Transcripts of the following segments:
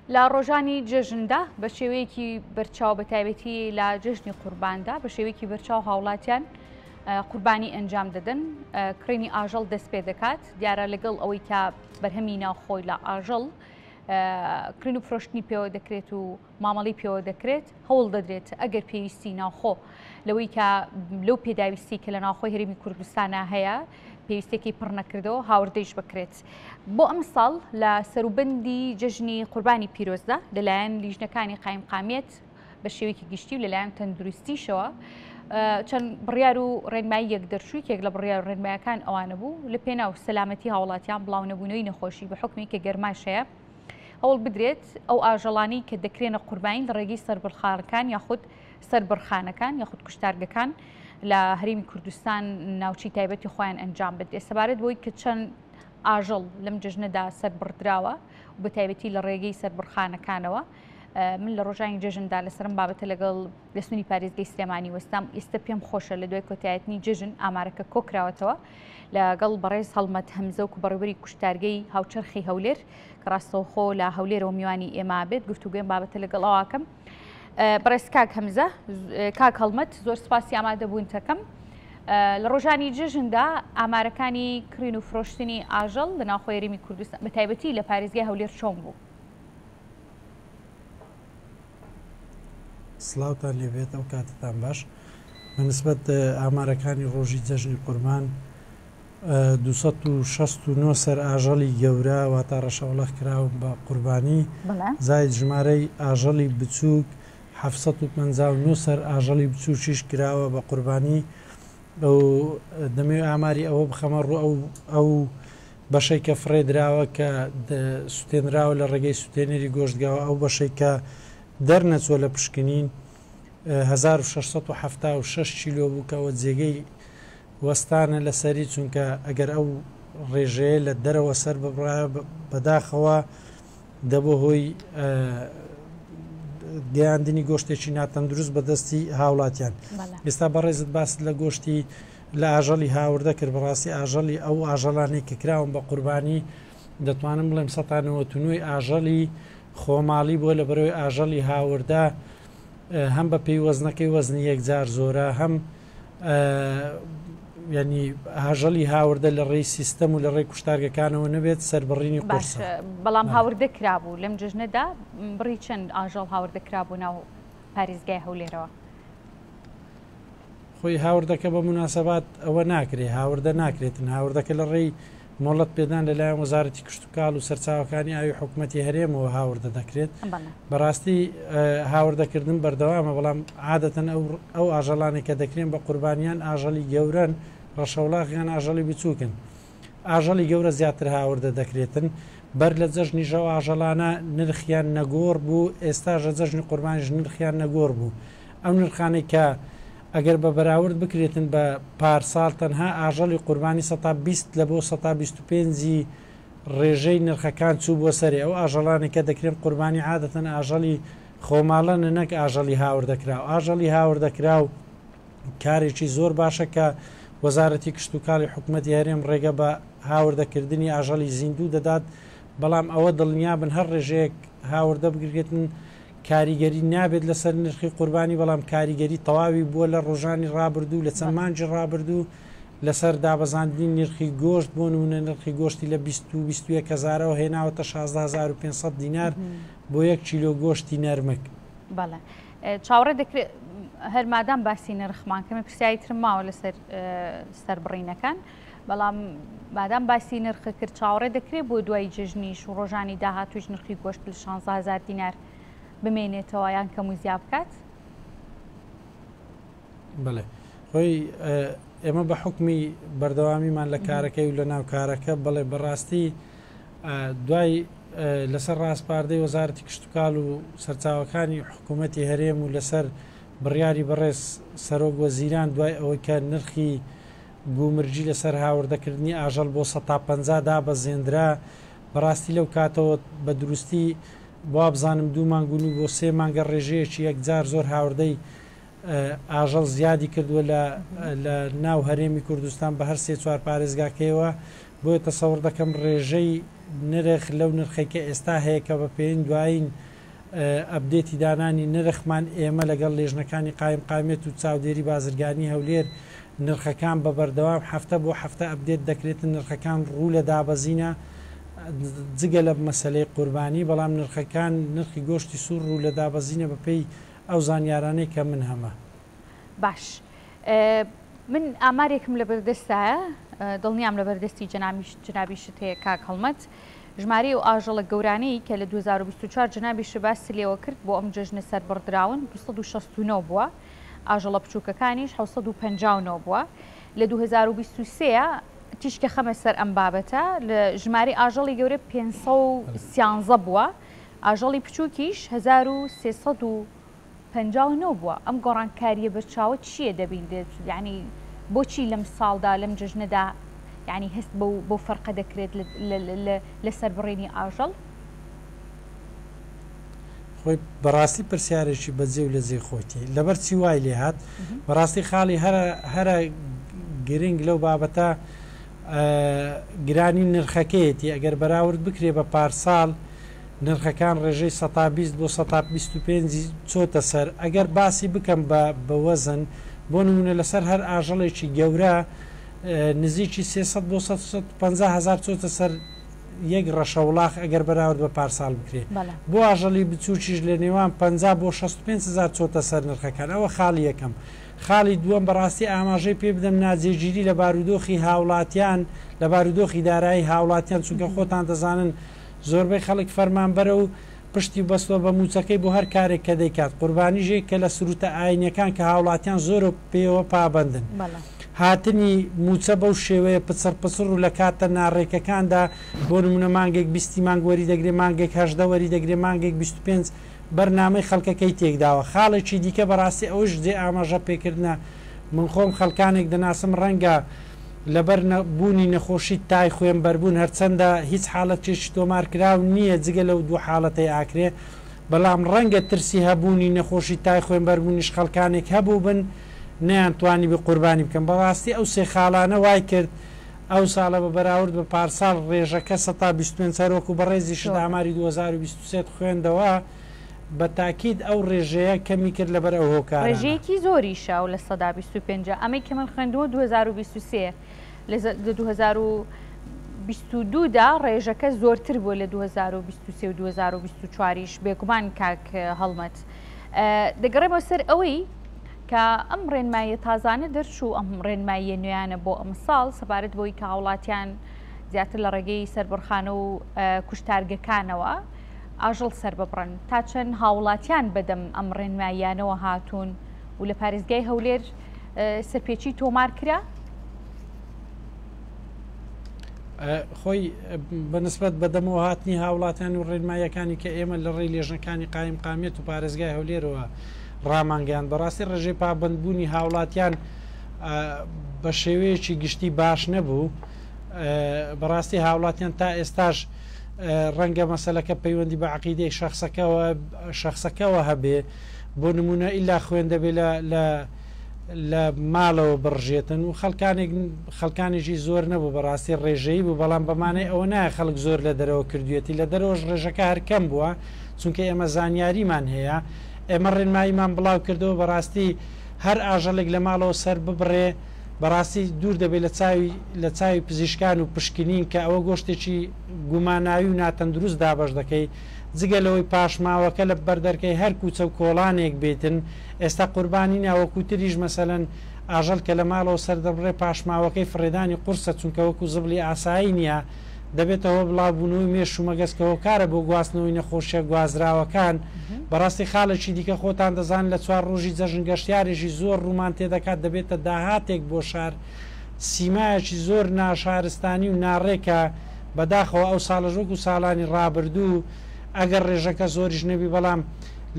لە ڕۆژانی جەژندا بە شێوەیەکی بەرچاو بە تایبەتی لە جەژنی قورباندا بە شێوەیەکی بەرچاو هاوڵاتیان قوربانی ئەنجام دەدەن کڕینی ئاژەڵ دەست پێ دەکات دیارە لەگەڵ ئەوەی کە بەرهەمی ناوخۆی لە ئاژەڵ کڕین و فرۆشتنی پێوە دەکرێت و مامەڵی پێوە دەکرێت، هەوڵ دەدرێت ئەگەر پێویستی ناوخۆ لەوەی کە لەو پێداویستی کە لە ناوخۆی هەرێمی کوردستانە هەیە پێویستێکی پڕ نەکردەوە هاوردەیش بکرێت. بۆ ئەمساڵ لە سەروبەندی جەژنی قوربانی پیرۆزدا لەلایەن لیژنەکانی قایمقامیەت بە شێوەیەکی گشتی و لەلایەن تەندروستیشەوە چەند بڕیار و ڕێنماییەک دەرچوو یەکێک لە بڕیار و ڕێنمایەکان ئەوانە بوو لە پێناو سەلامەتی هاوڵاتیان بڵاونەبوونەوەی نەخۆشی بە حوکمی کە گەرماش هەیە هەوڵ بدرێت ئەو ئاژەڵانەی کە دەکرێنە قوربانی لە ڕێگەی سەربڕخانەکان یاخود سەربڕخانەکان یاخود کوشتارگەکان لە هەرێمی کوردستان ناوچەی تایبەتی خۆیان ئەنجام بدرێت. سەبارەت بۆی کە چەند ئاژەڵ لەم جەژنەدا سەربڕدراوە و بە تایبەتی لە ڕێگەی سەربڕخانەکانەوە من لە ڕۆژانی جەژندا لەسەرم بابەتە لەگەڵ لە سنووری پارێزگەی سلێمانی وەستام، ئێستا پێم خۆشە لە دوای کۆتایەتنی جەژن ئامارەکە کۆکراوەتەوە لەگەڵ بەڕێز هەڵمەت هەمزە وەکو بەڕێوەبەری کوشتارگەی هاوچەرخی هەولێر کە ڕاستەوخۆ لە هەولێرەوە میوانی ئێمە بێت گفتوگۆیم بابەتە لەگەڵ ئەوکەم. بەڕێز کاک هەمزە کاک هەڵمەت زۆر سپاسی ئامادەبوونتەکەم. لە ڕۆژانی جەژندا ئامارەکانی کڕین و فرۆشتنی ئاژەڵ لە ناوخۆی هەرێمی کوردستان بە تایبەتی لە پارێزگای هەولێر چۆن بوو؟ سڵاوتان لێبێت ئەو کاتتان باش بەنسبەت ئامارەکانی ڕۆژی جەژنی قوربان 269 سەر ئاژەڵی گەورە واتە ڕەشەوڵەخ کراون بە قوربانی زاید ژمارەی ئاژەڵی بچووک 759 سەر ئاژەڵی بچووکیش کراوە بە قوربانی ئەو دەمەوێت ئاماری ئەوە بخەمە ڕوو ئەو ئەو بەشەی کە فڕێ دراوە کە سوتێنراوە لە ڕێگەی سوتێنەری گۆشتگاوە ئەو بەشەی کە دەرنەچووە لە پشکنین 1676 کیلۆ بوو کە ئەوە جێگەی وەستانە لەسەری چونکە ئەگەر ئەو ڕێژەیە لە دەرەوە سەر ببڕایە بەداخەوە دەبووە هۆی گەیاندنی گۆشتێکی ناتەندروست بە دەستی هاوڵاتیان. ئێستا بەڕێزت باست لە گۆشتی لە ئاژەڵی هاوردە کرد، بەڕاستی ئاژەڵی ئەو ئاژەڵانەی کە کراون بە قوربانی دەتوانم بڵێم 99% ئاژەڵی خۆماڵی بووە لەبەرئەوەی ئاژەڵی هاوردە هەم بە پێی وەزنەکەی وەزنی یەکجار زۆرە هەم یانی ئاژەڵی هاوردە لە ڕێی سیستەم و لە ڕێی کوشتارگەکانەوە نەبێت سەربڕینی قورسە. بەڵام هاوردە کرابوو لەم جەژنەدا بڕی چەند ئاژەڵ هاوردە کرابوو ناو پارێزگای هەولێرەوە؟ خۆی هاوردەکە بە موناسەبات ئەوە ناکرێ هاوردە ناکرێتن هاوردەکە لە ڕێی مۆڵەت پێدان لەلایەن وەزارەتی کشتوکاڵ و سەرچاوەکانی ئاوی حکومەتی هەرێمەوە هاوردە دەکرێت. بەڕاستی هاوردەکردن بەردەوامە، بەڵام عادەتەن ئەو ئاژەڵانەی کە دەکرێن بە قوربان یان ئاژەڵی گەورەن، ڕەشەوڵاخ یان ئاژەڵی بچووکن. ئاژەڵی گەورە زیاتر هاوردە دەکرێتن. بەر لە جەژنیش ئەو ئاژەڵانە نرخیان نەگۆڕ بوو، ئێستاش لە جەژنی قوربانیش نرخیان نەگۆڕ بوو. ئەو نرخانەی کە ئەگەر بە بەراورد بکرێتن بە پارساڵ تەنها ئاژەڵی قوربانی 20% لە بۆ 25% ی ڕێژەی نرخەکان چووبووە سەرێ، ئەو ئاژەڵانەی کە دەکرێن قوربانی عادەتەن ئاژەڵی خۆماڵەنە نەک ئاژەڵی هاوردەکراو، ئاژەڵی هاوردەکراو کارێکی زۆر باشە کە وەزارەتی کشتوکاڵی حکومەتی هەرێم ڕێگە بە هاوردەکردنی ئاژەڵی زیندوو دەدات، بەڵام ئەوە دڵنیابن هەر ڕێژەیەک هاوردە بکرێتن کاریگەری نابێت لەسەر نرخی قوربانی، بەڵام کاریگەری تەواوی بووە لە ڕۆژانی ڕابردوو، لە چەند مانگی ڕابردوو لەسەر دابەزاندنی نرخی گۆشت، بۆ نموونە نرخی گۆشتی لە 20 و 21 هەزارەوە هێناوەتە 16500 دینار بۆ یەک کیلۆ گۆشتی نەرمک. بەڵێ چاوەڕێ دەکرێت هەر مادام باسی نرخمان کەمێ پرسیاری ترم ماوە لەسەر سەربڕینەکان بەڵام مادام باسی نرخ کرد چاوەڕێ دەکرێت بۆ دوای جەژنیش و ڕۆژانی داهاتووش نرخی گۆشت لە 16هزار دینار بمێنێتەوە یان کەم و زیا بکات؟ بەڵێ خۆی ئێمە بە حکمی بەردەوامیمان لە کارەکەی و لە ناو کارەکە بەڵێ بەڕاستی دوای لەسەر ڕاسپاردەی وەزارەتی کشتتوکال و سەرچاوەکانی حکوومەتی هەرێم و لەسەر بڕیاری بەڕێز سەرۆک وەزیران دوای ئەوەی کە نرخی گومرگی لەسەر هاوردەکردنی ئاژەڵ بۆ 50% دابەزێندرا، بەڕاستی لەو کاتەوە بە دروستی وابزانم دوو مانگ و نیو بۆ سێ مانگە ڕێژەیەکی یەکجار زۆر هاوردەی ئاژەڵ زیادی کردووە لە لە ناو هەرێمی کوردستان بە هەر سێ چوار پارێزگاکەیەوە. بۆیە تەسەوڕ دەکەم ڕێژەی نرخ لەو نرخەی کە ئێستا هەیە کە بە پێین دوایین ئەپدێتی دانانی نرخمان ئێمە لەگەڵ لێژنەکانی قایمقامیەت و چاودێری بازرگانی هەولێر نرخەکان بە بەردەوام هەفتە بۆ هەفتە ئەپدێت دەکرێتن نرخەکان ڕوو لە دابەزینە جگە لە مەسەلەی قوربانی بەڵام نرخەکان نرخی گۆشتی سوور ڕوو لە دابەزینە بەپێی ئەو زانیارانەی کە من هەمە. باش من ئامارێکم لەبەردەستایە دڵنیام لەبەردەستی جەنابیشت هەیە کاک هەڵمەت ژمارەی ئەو ئاژەڵە گەورانەی کە لە 2024 جەنابیشت باست لێوە کرد بۆ ئەم جەژنە سەربڕدراون 269 بووە ئاژەڵە بچووکەکانیش 759 بووە لە 2023 تیشکە خەمە سەر ئەم بابەتە لە ژمارەی ئاژەڵی گەورە 513 بووە ئاژەڵی بچووکیش 1359 بووە ئەم گۆڕانکارییە بەرچاوە چییە دەبینرێت یعنی بۆچی لەم ساڵدا لەم جەژنەدا یعنی هەست بەو بەو فەرقە دەکرێت لە سەربڕینی ئاژەڵ؟ خۆی بەڕاستی پرسیارێکی بەجێ و لە جێی خۆیتی لەبەر چی وای لێ هات بەڕاستی خاڵی هەرە هەرە گرنگ لەو بابەتە گرانی نرخەکەیەتی ئەگەر بەراورد بکرێ بە پارساڵ نرخەکان ڕێژەی سەتا 20 بۆ سەتا 25 چۆتە سەر ئەگەر باسی بکەم بە بە وەزن بۆ نمونە لەسەر هەر ئاژەڵێکی گەورە نزیکی 300 بۆ 150 هزار چۆتە سەر یەک ڕەشەوڵاخ ئەگەر بەراورد بە پارساڵ بکرێ بۆ ئاژەڵی بچووکیش لە نێوان 50 بۆ 65 هزار چۆتە سەر نرخەکان ئەوە خاڵی یەکەم خاڵی دووەم بەڕاستی ئاماژەی پێ بدەم ناجێگیری لە بارودۆخی هاوڵاتیان لە بارودۆخی دارایی هاوڵاتیان چونکە خۆتان دەزانن زۆربەی خەڵک فەرمانبەرە و پشتی بەستوە بە موچەکەی بۆ هەر کارێک کە دەیکات قوربانیش یەکێکە لە سروتە ئاینیەکان کە هاوڵاتیان زۆر پێیەوە پابەندن هاتنی موچە بەو شێوەیە پچڕ پچڕ و لە کاتە ناڕێکەکاندا بۆ نمونە مانگێک بیستی مانگ وەری دەگرێ مانگێک 18 وەری دەگرێ مانگێک 25 بەرنامەی خەڵکەکەی تێکداوە خاڵێکی دیکە بەڕاستی ئەوەش جێ ئاماژە پێکردنە من خۆم خەڵکانێک دەناسم ڕەنگە لەبەر بوونی نەخۆشی تای خوێنبەربوون هەرچەندە هیچ حاڵەتێکی تۆمارکراو نییە جگە لەو دوو حاڵەتەی ئاکرێ بەڵام ڕەنگە ترسی هەبوونی نەخۆشی تای خوێنبەربوونیش خەڵکانێک هەبووبن نەیانتوانیبێ قوربانی بکەن بەڕاستی ئەو سێ خاڵانە وای کرد ئەو ساڵە بە بەراورد بە پارساڵ ڕێژەکە 25% هەر وەکو بەڕێزیشت ئاماری 2023 ت خوێندەوە بە تاکید ئەو ڕێژەیە کەمی کرد لەبەر ئەو هۆکارانە. ڕێژەیەکی زۆریشە ئەو 25% ە ئەمەی کە من خوێندمەوە 2023 لە 2022 دا ڕێژەکە زۆرتر بووە لە 2023 و 2024 یش بێگومان کاک هەڵمەت دەگەڕێمەوە سەر ئەوەی کە ئەم ڕێنماییە تازانە دەرچوو ئەم ڕێنماییە نوێیانە بۆ ئەمساڵ سەبارەت بۆی کە هاوڵاتیان زیاتر لە ڕێگەی سەربڕخانە و کوشتارگەکانەوە ئاژەڵ سەرببڕن تا چەند هاوڵاتیان بەدەم ئەم ڕێنماییانەوە هاتوون و لە پارێزگای هەولێر سەرپێچی تۆمار کرا؟ خۆی بەنسبەت بەدەمەوە هاتنی هاوڵاتیان و ڕێنماییەکانی کە ئێمە لە ڕێی لێژنەکانی قایمقامیەت و پارێزگای هەولێرەوە ڕامانگەیاند بەڕاستی ڕێژەی پابەندبوونی هاوڵاتیان بە شێوەیەکی گشتی باش نەبوو بەڕاستی هاوڵاتیان تا ئێستاش ڕەنگە مەسەلەکە پەیوەندی بە عقیدەی شخصەکەوە شخصەکەوە هەبێ بۆ نمونە ئیلا خوێن دەبێ لە لە لە ماڵەوە بڕژێتن و خەڵکانێک خەڵکانێکی زۆر نەبوو بەڕاستی ڕێژەیی بوو بەڵام بەمانەی ئەوە نایە خەڵک زۆر لە دەرەوە کردوێتی لە دەرەوەش ڕێژەکە هەر کەم بووە چونکە ئێمە زانیاریمان هەیە ئێمە ڕێنماییمان بڵاو کردەوە بەڕاستی هەر ئاژەڵێک لە ماڵەوە سەر ببڕێ بەڕاستی دوور دەبێت لە چاوی لە چاوی پزیشکان و پشکنین کە ئەوە گۆشتێکی گوماناوی و ناتەندروست دابەش دەکەی جگە لەوەی پاشماوەکە لە بەردەرکەی هەر کوچە و کۆڵانێک بێتن ئێستا قوربانی نا وەکو تریش مەسەلەن ئاژەڵ کە لە ماڵەوە سەردەبڕێ پاشماوەکەی فڕێدانی قورسە چونکە وەکو زبڵی ئاسایی نیە دەبێتە هۆ بڵاوبوونەوەی مێش و مەگەز کە هۆکارە بۆ گواستنەوەی نەخۆشیە گوازراوەکان بەڕاستی خاڵێکی دیکە خۆتان دەزانن لە چوار ڕۆژی جەژن گەشتیارێکی زۆر ڕوومان تێدەکات دەبێتە داهاتێک بۆ شار سیمایەکی زۆر ناشارستانی و ناڕێکە بەداخەوە ئەو ساڵەش وەکو ساڵانی ڕابردوو ئەگەر ڕێژەکە زۆریش نەبی بەڵام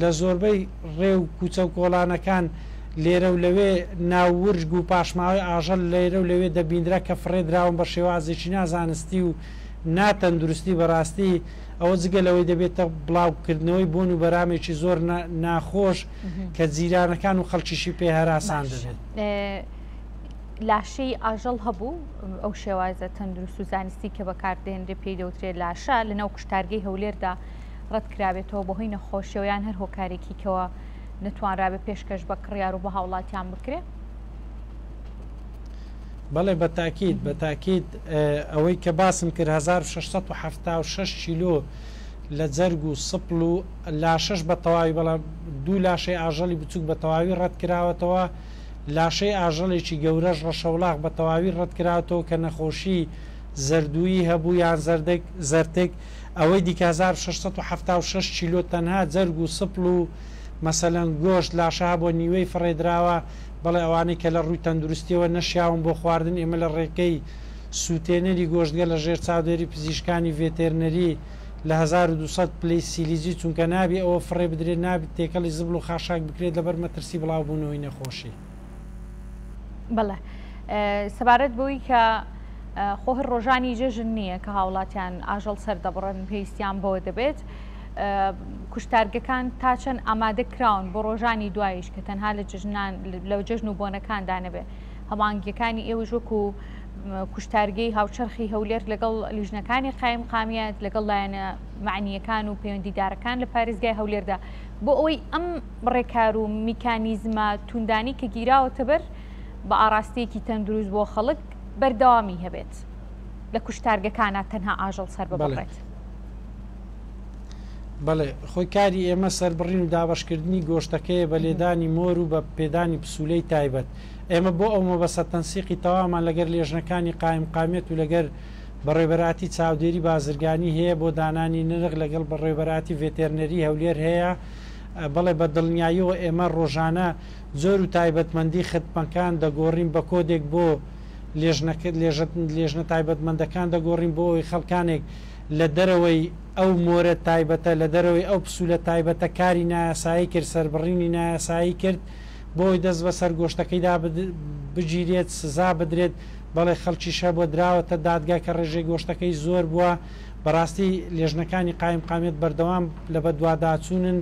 لە زۆربەی ڕێ و کوچە و کۆڵانەکان لێرە و لەوێ ناو ورگ و پاشماوەی ئاژەڵ لێرە و لەوێ دەبیندرا کە فڕێدراون بە شێوازێکی نازانستی و ناتەندروستی بەڕاستی ئەوە جگە لەوەی دەبێتە بڵاوکردنەوەی بۆن و بەرامێکی زۆر ناخۆش کە جیرانەکان و خەڵکیشی پێ هەراسان باشە دەبێت. لاشەی ئاژەڵ هەبوو ئەو شێوازە تەندروست و زانستی کە بەکاردێنرێ پێی دەوترێت لاشە لەناو کوشتارگەی هەولێردا ڕەتکرابێتەوە بەهۆی نەخۆشیەوە یان هەر هۆکارێکی کەوە نەتوانرابێ پێشکەش بە کڕیار و بە هاوڵاتیان بکرێ؟ بەڵێ بە تاکید بە تاکید ئەوەی کە باسم کرد 1676 کیلۆ لە جەرگ و سپڵ و لاشەش بە تەواوی بەڵام دوو لاشەی ئاژەڵی بچووک بە تەواوی ڕەت کراوەتەوە لاشەی ئاژەڵێکی گەورەش ڕەشەوڵاخ بە تەواوی ڕەت کراوەتەوە کە نەخۆشی زەردوویی هەبوو یان زەردک زەرتک ئەوەی دیکە 1676 کیلۆ تەنها جەرگ و سپڵ و مەسەلەن گۆشت لاشە هەبووە نیوەی فڕێدراوە، بەڵێ ئەوانەی کە لە ڕووی تەندروستیەوە نەشیاون بۆ خواردن ئێمە لە ڕێگەی سووتێنەری گۆشتگە لە ژێر چاودێری پزیشکانی ڤێتێرنەری لە 1200 پلەی سیلیزی چونکە نابی ئەوە فڕێ بدرێت نابیت تێکەڵی زبڵ و خاشاک بکرێت لەبەر مەترسی بڵاوبوونەوەی نەخۆشی. بەڵێ سەبارەت بەوەی کە خۆ هەر ڕۆژانی جەژن نییە کە هاوڵاتیان ئاژەڵ سەردەبڕن پێویستیان بەوە دەبێت کوشتارگەکان تا چەند ئامادە کراون بۆ ڕۆژانی دواییش کە تەنها لە جەژنان لە جەژن و بۆنەکاندا نەبێ هەمانگیەکانی ئێوەش وەکو کوشتارگەی هاوچەرخی هەولێر لەگەڵ لیژنەکانی قایم قامیات لەگەڵ لایەنە معنیەکان و پەیوەندیدارەکان لە پارێزگای هەولێردا بۆ ئەوەی ئەم ڕێکار و میکانیزمە توندانی کە گیراوەتە بەر بە ئاراستەیەکی تەندروست بۆ خەڵک بەردەوامی هەبێت لە کوشتارگەکانە تەنها ئاژەڵ سەر ببڕێت. بەڵێ، خۆی کاری ئێمە سەربڕین و دابەشکردنی گۆشتەکەیە بە لێدانی مۆر و بە پێدانی پسوولەی تایبەت. ئێمە بۆ ئەو مەبەستە تەنسیقی تەواومان لەگەر لێژنەکانی قایمقامیەت و لەگەر بەڕێوەبەراتی چاودێری بازرگانی هەیە بۆ دانانی نرخ لەگەڵ بەڕێوەبەراتی ڤێتێرنەری هەولێر هەیە. بەڵێ بە دڵنیاییەوە ئێمە ڕۆژانە جۆر و تایبەتمەندی خدمەکان دەگۆڕین بە کۆدێک بۆ لێژنە تایبەتمەندەکان دەگۆڕین بۆ ئەوەی خەڵکانێک لە دەرەوەی ئەو مۆرە تایبەتە، لە دەرەوەی ئەو پسوولە تایبەتە کاری نایاسایی کرد، سەربڕینی نایاسایی کرد، بۆ ئەوەی دەست بەسەر گۆشتەکەیدا بگیرێت، سزا بدرێت، بەڵێ خەڵکیش هەبووە دراوەتە دادگا کە ڕێژەی گۆشتەکەی زۆر بووە، بەڕاستی لێژنەکانی قایمقامیەت بەردەوام لە بەدواداچوونن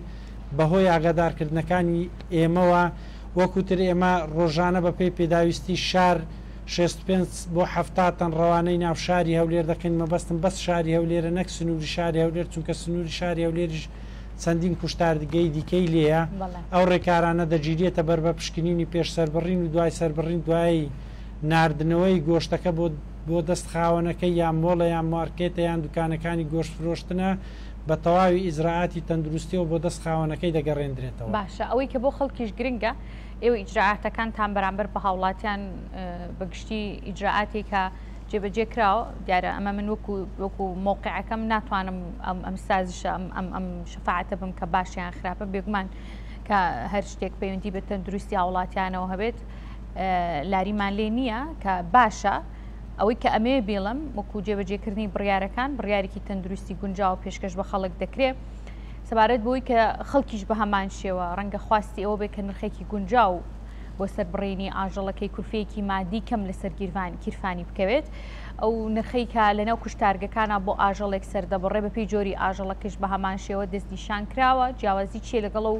بەهۆی ئاگادارکردنەکانی ئێمەوە، وەکو تر ئێمە ڕۆژانە بەپێی پێداویستی شار 65 بۆ 70 تەن ڕەوانەی ناو شاری هەولێر دەکەین، مەبەستم بەس شاری هەولێرە نەک سنووری شاری هەولێر، چونکە سنووری شاری هەولێریش چەندین کوشتارگەی دیکەی لێیە، ئەو ڕێکارانە دەگیرێتە بەر بە پشکنینی پێش سەربڕین و دوای سەربڕین دوای ناردنەوەی گۆشتەکە بۆ بۆ دەست خاوەنەکەی یان مۆڵە یان مارکێتە یان دوکانەکانی گۆشت فرۆشتنە بە تەواوی ئیجرائاتی تەندروستیەوە بۆ دەست خاوەنەکەی دەگەڕێندرێتەوە. باشە ئەوەی کە بۆ خەڵکیش گرنگە ئێوە ئیجرائاتەکانتان بەرامبەر بە هاوڵاتیان بە گشتی ئیجرائاتێکە جێبەجێ کراوە دیارە ئەمە من وەکو وەکو مۆقعەکەم ناتوانم ئەم ئەم سازشە ئەم ئەم ئەم شەفاعەتە بم کە باشیان خراپە بێگومان کە هەر شتێک پەیوەندی بە تەندروستی هاوڵاتیانەوە هەبێت لاریمان لێ نییە کە باشە ئەوەی کە ئەمەیە بیڵم وەکو جێبەجێکردنی بڕیارەکان بڕیارێکی تەندروستی گونجاوە پێشکەش بە خەڵک دەکرێت سەبارەت بۆی کە خەڵکیش بە هەمان شێوە ڕەنگە خواستی ئەوە بێت کە نرخێکی گونجاو بۆ سەربڕینی ئاژەڵەکەی کولفەیەکی مادی کەم لەسەر گیرڤان کیرفانی بکەوێت ئەو نرخەی کە لەناو کوشتارگەکانە بۆ ئاژەڵێک سەردەبڕێ بەپێی جۆری ئاژەڵەکەش بە هەمان شێوە دەستنیشان کراوە جیاوازی چیە لەگەڵ و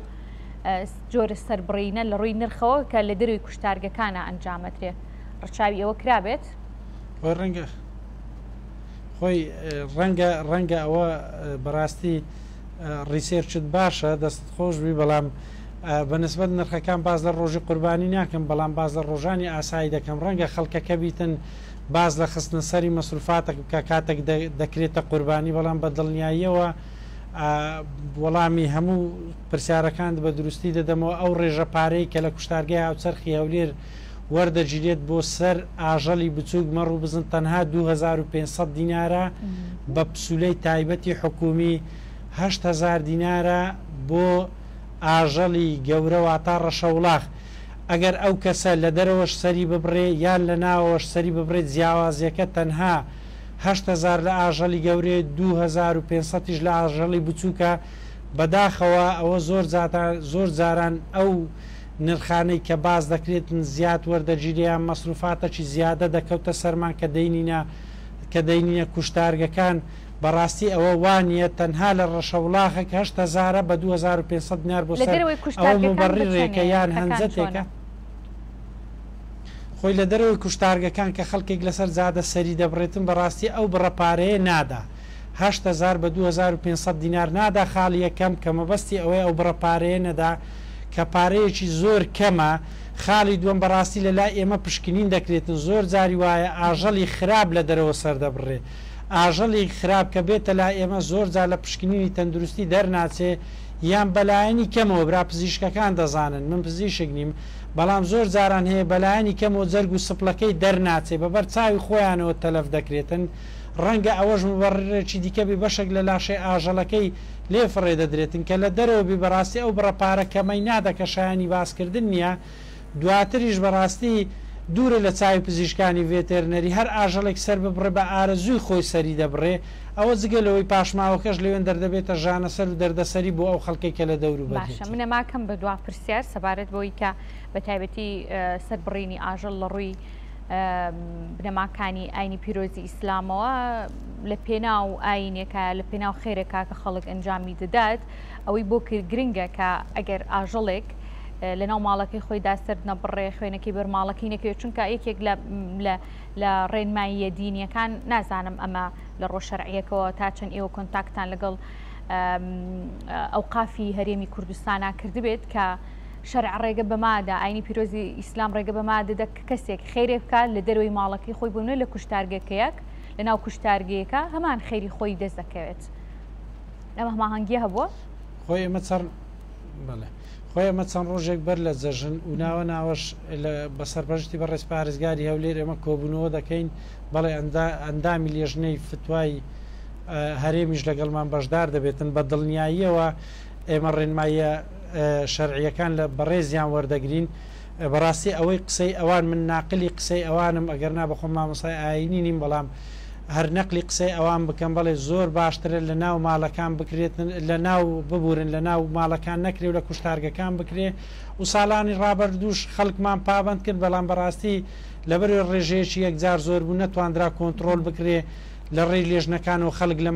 جۆرە سەربڕینە لە ڕووی نرخەوە کە لە دەروی کوشتارگەکانە ئەنجامەدرێ ڕچاوی ئەوە کرابێت؟ خۆی ڕەنگە خۆی ڕەنگە ڕەنگە ئەوە بەڕاستی ڕیسێرچت باشە دەستت خۆش بی بەڵام بە نسبەت نرخەکان باز لە ڕۆژی قوربانی ناکەم بەڵام باز لە ڕۆژانی ئاسایی دەکەم ڕەنگە خەڵکەکە بیتن باز لە خستنە سەری مەسروفاتەک بکە کاتێک دەکرێتە قوربانی بەڵام بە دڵنیاییەوە وەڵامی هەموو پرسیارەکانت بە دروستی دەدەمەوە، ئەو ڕێژە پارەی کە لە کوشتارگەی هاوچەرخی هەولێر وەردەگیرێت بۆ سەر ئاژەڵی بچووک مەڕ و بزن تەنها 2500 دینارە، بە پسولەی تایبەتی حکوومی 8000 دینارە بۆ ئاژەڵی گەورە واتا ڕەشەوڵاخ. ئەگەر ئەو کەسە لە دەرەوەش سەری ببڕێ یان لە ناوەوەش سەری ببڕێت جیاوازیەکە تەنها 8000 لە ئاژەڵی گەورەیە 2500 یش لە ئاژەڵی بچووکە، بەداخەوە ئەوە زۆر جاتان زۆر جاران ئەو نرخانەی کە باس دەکرێتن زیاد وەردەگیرێ یان مەسروفاتەکی زیادە دەکەوتە سەرمان کە دەینینە کە دەینینە کوشتارگەکان بەڕاستی ئەوە وانیە تەنها لە ڕەشەوڵاخەک هەشت هەزارە بە 2500 دینار بۆ لە سەر دەرەوەی ئەوە کوشتارگەکان بە موبەڕیڕێکە چەنێ یان نرخەکان هەنجەتێکە چۆنە؟ خۆی لە دەرەوەی کوشتارگەکان کە خەڵکێک لەسەر جادە سەری دەبڕێتن بەڕاستی ئەو بڕە پارەیە نادا 8000 بە 2500 دینار نادا خاڵی یەکەم کە مەبەستی ئەوەیە ئەو بڕە پارەیە نەدا کە پارەیەکی زۆر کەمە خاڵی دووەم بەڕاستی لە لای ئێمە پشکنین دەکرێتن زۆر جاری وایە ئاژەڵی خراپ لە دەرەوە سەردەبڕێ ئاژەڵی خراپ کە بێتە لای ئێمە زۆر جار لە پشکنینی تەندروستی دەرناچێ یان بەلایەنی کەمەوە برا پزیشکەکان دەزانن من پزیشک نیم بەڵام زۆر جاران هەیە بەلایەنی کەمەوە جەرگ و سپڵەکەی دەرناچێ بەبەر چاوی خۆیانەوە تەلەف دەکرێتن ڕەنگە ئەوەش موبەڕیڕێکی دیکە بێ بەشێک لە لاشەی ئاژەڵەکەی لێ فڕێ دەدرێتن کە لە دەرەوە بی بەڕاستی ئەو بڕە پارە کەمەی نادا کە شایانی باسکردن نیە دواتریش بەڕاستی دوورە لە چاوی پزیشکانی ڤێتێرنەری هەر ئاژەڵێک سەر ببڕێ بە ئارەزووی خۆی سەری دەبڕێ ئەوە جگە لەوەی پاشماوەکەش لەوێندەر دەبێتە ژانەسەر و دەردەسەری بۆ ئەو خەڵکەی کە لە باشە دەوروبەریەتی. من ئەماکەم بە دوا پرسیار سەبارەت بەوەی کە بە تایبەتی سەربڕینی ئاژەڵ لە ڕووی بنەماکانی ئاینی پیرۆزی ئیسلامەوە لە پێناو ئاینێکە لە پێناو خێرێکا کە خەڵک ئەنجامی دەدات ئەوەی بۆ گرنگە کە ئەگەر ئاژەڵێک لەناو ماڵەکەی خۆیدا سەر نەبڕێ خوێنەکەی بەر ماڵەکەی نەکەوێت چونکە یەکێک لە لە ڕێنماییە دینیەکان نازانم ئەمە لە ڕۆ شەرعیەکەوە تا چەند ئێوە کۆنتاکتان لەگەڵ ئەوقافی هەرێمی کوردستانا کردبێت کە شەرع ڕێگە بەمادا ئاینی پیرۆزی ئیسلام ڕێگە بەما دەدە کە کەسێک خێرێک بکات لە دەرەوەی ماڵەکەی خۆی بۆ لە کوشتارگەکەیەک لە ناو کوشتارگەیەکە هەمان خێری خۆی دەست دەکەوێت ئەمە هەماهەنگیە هەبووە؟ خۆی ئێمە چەند بەڵێ خۆی ئێمە چەند ڕۆژێک بەر لە جەژن و ناوە ناوەش بە سەرپەرشتی بەڕێز پارێزگاری هەولێر ئێمە کۆبوونەوە دەکەین بەڵێ ئەندامی لێژنەی فتوای هەرێمیش لەگەڵمان بەشدار دەبێتن بە دڵنیاییەوە ئێمە ڕێنماییە شەرعیەکان لە بەڕێزیان وەردەگرین بەڕاستی ئەوەی قسەی ئەوان من ناقلی قسەی ئەوانم ئەگەر نا بەخۆم مامۆستای ئایینی نیم بەڵام هەر نەقلی قسەی ئەوان بکەم بەڵێ زۆر باشترە لە ناو ماڵەکان بکرێت لە ناو ببورن لە ناو ماڵەکان نەکرێ و لە کوشتارگەکان بکرێ و ساڵانی ڕابردووش خەڵکمان پابەند کرد بەڵام بەڕاستی لەبەر ڕێژەیەکی یەکجار زۆر بوو نەتواندرا کۆنتڕۆل بکرێ لە ڕێی لێژنەکانەوە خەڵک لە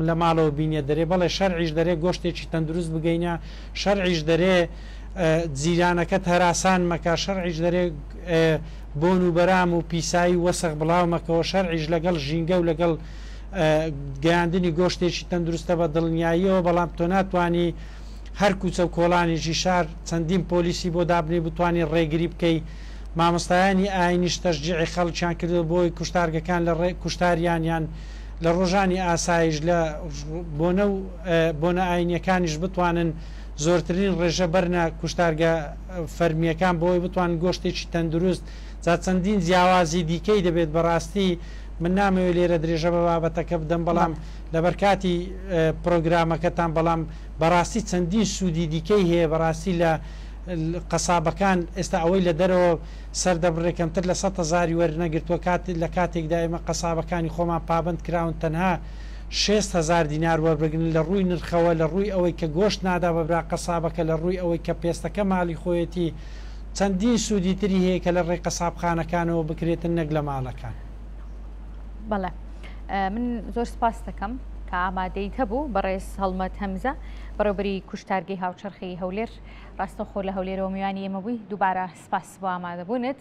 لە ماڵەوە بینیە دەرێ بەڵێ شەرعیش دەرێ گۆشتێکی تەندروست بگەینە شەرعیش دەرێ جیرانەکەت هەراسان مەکە شەرعیش دەرێ بۆن و بەرام و پیسایی و وەسخ بڵاو مەکەوە شەرعیش لەگەڵ ژینگە و لەگەڵ گەیاندنی گۆشتێکی تەندروستە بە دڵنیاییەوە بەڵام تۆ ناتوانی هەر کوچە و کۆڵانێکی شار چەندین پۆلیسی بۆ دابنێی بتوانی ڕێگری بکەی مامۆستایانی ئاینیش تەشجیعی خەڵکیان کردوە بۆی کوشتارگەکان لە ڕێ کوشتاریان یان لە ڕۆژانی ئاسایش لە بۆنە و بۆنە ئاینیەکانیش بتوانن زۆرترین ڕێژە بەرنە کوشتارگە فەرمیەکان بۆی بتوانن گۆشتێکی تەندروست جا چەندین جیاوازی دیکەی دەبێت بەڕاستی من نامەوێت لێرە درێژە بە بابەتەکە بدەم بەڵام لەبەر کاتی پرۆگرامەکەتان بەڵام بەڕاستی چەندین سوودی دیکەی هەیە بەڕاستی لە قەسابەکان ئێستا ئەوەی لە دەرەوە سەر دەبڕێ کەمتر لە سەد هەزاری وەرنەگرتووە کات لە کاتێکدا ئێمە قەسابەکانی خۆمان پابەند کراون تەنها 60 هەزار دینار وەربگرن لە ڕووی نرخەوە لە ڕووی ئەوەی کە گۆشت نادا بە برا قەسابەکە لە ڕووی ئەوەی کە پێستەکە ماڵی خۆیەتی چەندین سوودی تری هەیە کە لە ڕێی قەسابخانەکانەوە بکرێتن نەک لە ماڵەکان. بەڵێ من زۆر سپاس دەکەم کە ئامادەیت هەبوو بەڕێز هەڵمەت هەمزە بەڕێوبەری کوشتارگەی هاوچەرخی هەولێر ڕاستەوخۆ لە هەولێرەوە میوانی ئێمە بووی دووبارە سپاس بۆ ئامادەبوونت.